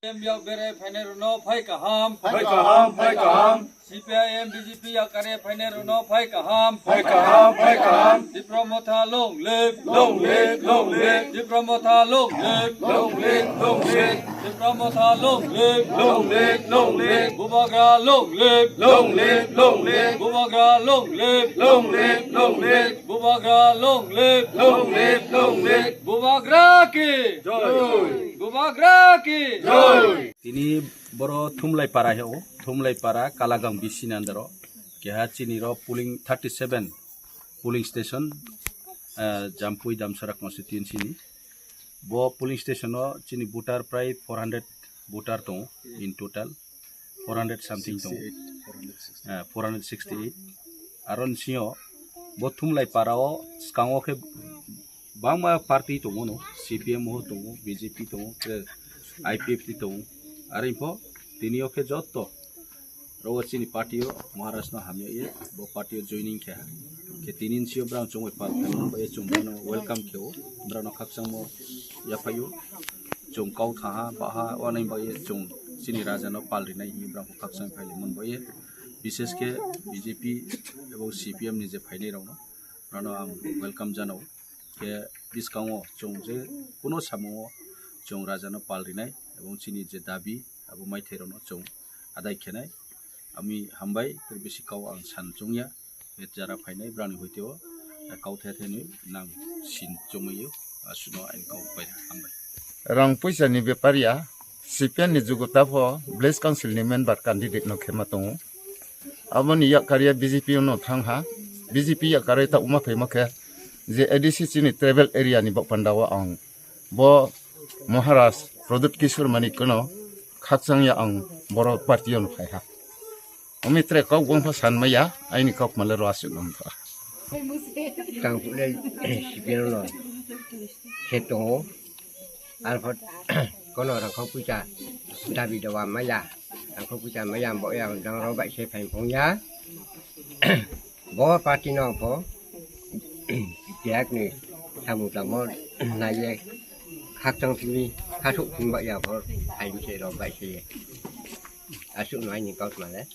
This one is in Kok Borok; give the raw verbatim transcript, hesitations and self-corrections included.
M yak bere phainai rwno phai kaham. Phai kaham, phai kaham. C P I M B J P yak kare phainai rwno phai kaham. Phai kaham, phai kaham. Tipra Motha long live. Long live, long live. Tipra Motha long live. Long live, long live. Tipra Motha long live. Long live, long live. Bubagra long live. Long live, long live. Bubagra long live. Long live, long live. Bubagra long live. Long live, long live. Bubagra ki. Joy. Bubagra ki. Joy. Tini boro Thumlai para he o, Thumlai para Kalagang B C ni under o. Keha chini ro polling thirty seven polling station, ah, Jampui Damsara constituency ni. Bo polling station o chini voter prai four hundred voter tongo in total, four hundred something tongo. Ah, four hundred sixty eight. Aro ni sio bo Thumlai para o skango khe bangma party tongo no, C P M o tongo, B J P tongo, tei I P F T tongo. Aro info tini o khe jotto Rogo chini party o Maharaj no hamya ye, bo party o joining khe ha. Khe tini ni sio brang chongwi pal khe, mung bai ye chong bono welcome khe o, brang no khakchangmo yaphai o. Chong kau tha ha, ba ha, wanai bai ye chong chini raja no pal rinai hi brang khakchang phai le, mung bai ye. Bishesh khe B J P ebong C P M ni je phainai rok no, brang no ang welcome janao. Khe bwskango chwng je kuno samungo chwng rajano pal rinai ebong chini je dabi abo maithairokno chwng adai khenai. Ami hambai tei bisi kau ang san chwngya. Khe jara phainai brani hoiteo kau thai thainwi nang sin chwngmio, aswkno aini kau pai hambai. Rang puisa ni bepar ya, C P M ni jugo tapho village council ni member candidate no khema tongo. Aboni yakarya B J P no thang ha. B J P yakarwi ta uma phaima khe je A D C chini tribal area ni bok panda o ang bo Maharaj Pradyut Kishore Manik no khakchang ya ang boro party o no phai ha. Omi tre kok bong pha san maya, aini kok male ro aswk nam tha. Tang pule C P M no se tongo. Arpor kono rangkho puisa dabi dawa maya, rangkho puisa maya bo yang dang rok bai se phaim phung ya. Bo party no pho biyak ni samung tamo nai ye khakchang simi khasuk simi ba ya pho phaim se rok bai se ye. Aswk no aini kok male.